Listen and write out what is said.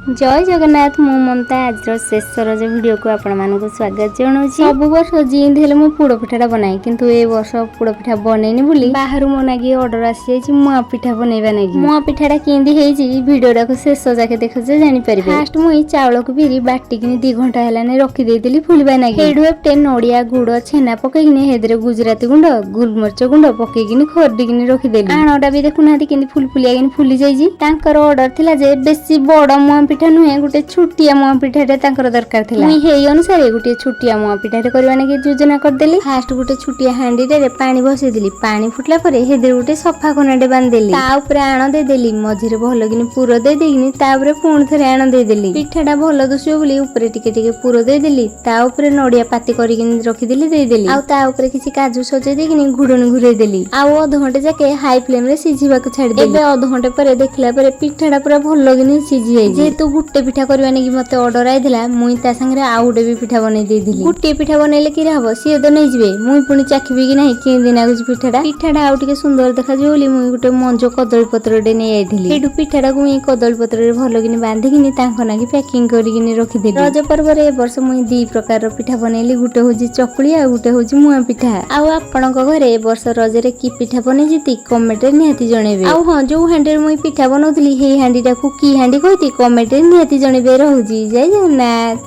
ଜୟ ଜଗନ୍ନାଥ, ମୁଁ ମମତା। ଆଜିର ଶେଷ ରଜ ଭିଡ଼ିଓକୁ ଆପଣମାନଙ୍କୁ ସ୍ୱାଗତ ଜଣାଉଛି। ସବୁ ବର୍ଷ ଯେମିତି ହେଲେ ମୁଁ ପୋଡ଼ ପିଠାଟା ବନାଏ, କିନ୍ତୁ ଏ ବର୍ଷ ପୋଡ଼ ପିଠା ବନେଇନି ବୋଲି ବାହାରୁ ମୋ ନାଗି ଅର୍ଡର ଆସିଯାଇଛି ମୁଆଁ ପିଠା ବନେଇବା ନାଗି। ମୁଆଁ ପିଠାଟା କେମିତି ହେଇଛି, ଭିଡ଼ିଓଟାକୁ ଶେଷ ଯାକେ ଦେଖ ଯେ ଜାଣିପାରିବେ। ଫାଷ୍ଟ ମୁଁ ଏଇ ଚାଉଳକୁ ବିରି ବାଟିକିନି 2 ଘଣ୍ଟା ହେଲାନି ରଖିଦେଇଥିଲି ଫୁଲିବା ନାଗି। ହେଇଠୁ ଏପଟେ ନଡ଼ିଆ, ଗୁଡ଼, ଛେନା ପକେଇକିନି ସେଥିରେ ଗୁଜୁରାତି ଗୁଣ୍ଡ, ଗୋଲମରିଚ ଗୁଣ୍ଡ ପକେଇକିନି ଖରଡିକିନି ରଖିଦେଲି। ଆଣଟା ବି ଦେଖୁନାହାନ୍ତି, କେମିତି ଫୁଲ ଫୁଲିଆକିନି ଫୁଲି ଯାଇଛି। ତାଙ୍କର ଅର୍ଡର ଥିଲା ଯେ ବେଶୀ ବଡ ମୁଆଁ ପିଠା ନୁହେଁ, ଗୋଟେ ଛୋଟିଆ ମୁଆଁ ପିଠାଟେ ତାଙ୍କର ଦରକାର ଥିଲା। ମୁଇଁ ହେଇ ଅନୁସାରେ ଗୋଟେ ଛୋଟିଆ ମୁଆଁ ପିଠାଟେ କରିବା ନାଗି ଯୋଜନା କରିଦେଲି। ଫାଷ୍ଟ ଗୋଟେ ଛୋଟିଆ ହାଣ୍ଡିରେ ପାଣି ବସେଇଦେଲି। ପାଣି ଫୁଟିଲା ପରେ ସେଥିରେ ଗୋଟେ ସଫା କନାଟେ ବାନ୍ଧିଦେଲି। ତା ଉପରେ ଆଣ ଦେଇଦେଲି, ମଝିରେ ଭଲକିନି ପୁର ଦେଇଦେଇକିନି ତାପରେ ପୁଣି ଥରେ ଆଣ ଦେଇଦେଲି। ପିଠାଟା ଭଲ ଦୁଶିବ ବୋଲି ଉପରେ ଟିକେ ଟିକେ ପୁର ଦେଇଦେଲି। ତା ଉପରେ ନଡିଆ ପାତି କରିକିନି ରଖିଦେଲି, ଦେଇଦେଲି। ଆଉ ତା ଉପରେ କିଛି କାଜୁ ସଜେଇ ଦେଇକିନି ଘୁଡଣି ଘୁରେଇ ଦେଲି ଆଉ ଅଧଘଣ୍ଟେ ଯାକେ ହାଇ ଫ୍ଲେମ ରେ ସିଝିବାକୁ ଛାଡିଦେଲି। ଏବେ ଅଧଘଣ୍ଟେ ପରେ ଦେଖିଲା ପରେ ପିଠାଟା ପୁରା ଭଲ କିନି ସିଝି ଯାଇଛି। ଯେହେତୁ ଗୋଟେ ପିଠା କରିବା ନାଗି ମତେ ଅର୍ଡର ଆଇଥିଲା, ମୁଇଁ ତା ସାଙ୍ଗରେ ଆଉ ଗୋଟେ ବି ପିଠା ବନେଇ ଦେଇଥିଲି। ଗୋଟିଏ ପିଠା ବନେଇଲେ କିରେ ହବ? ସିଏ ତ ନେଇଯିବେ, ମୁଇଁ ପୁଣି ଚାଖିବି କି ନାହିଁ କେମିତି ନାଗୁଛି ପିଠାଟା। ପିଠାଟା ଆଉ ଟିକେ ସୁନ୍ଦର ଦେଖାଯିବ ବୋଲି ମୁଇଁ ଗୋଟେ ମଞ୍ଜ କଦଳୀ ପତ୍ରଟେ ନେଇ ଯାଇଥିଲି। ସେଇଠୁ ପିଠାଟାକୁ ମୁଇଁ କଦଳୀ ପତ୍ରରେ ଭଲକିନି ବାନ୍ଧିକିନି ତାଙ୍କ ନାଗି ପ୍ୟାକିଂ କରିକିନି ରଖିଦେଲି। ରଜ ପର୍ବରେ ଏ ବର୍ଷ ମୁଇଁ ଦି ପ୍ରକାରର ପିଠା ବନେଇଲି। ଗୋଟେ ହଉଛି ଚକୁଳି ଆଉ ଗୋଟେ ହଉଛି ମୁଆଁ ପିଠା। ଆଉ ଆପଣଙ୍କ ଘରେ ଏ ବର୍ଷ ରଜରେ କି ପିଠା ବନେଇଛନ୍ତି, କମେଣ୍ଟରେ ନିହାତି ଜଣେଇବେ। ଆଉ ହଁ, ଯୋଉ ହାଣ୍ଡିରେ ମୁଇଁ ପିଠା ବନଉଥିଲି, ସେଇ ହାଣ୍ଡିଟାକୁ କି ହାଣ୍ଡି କହିତି, କମେଣ୍ଟରେ ନିହାତି ଜଣେଇବେ। ରହୁଛି, ଜୟ ଜଗନ୍ନାଥ।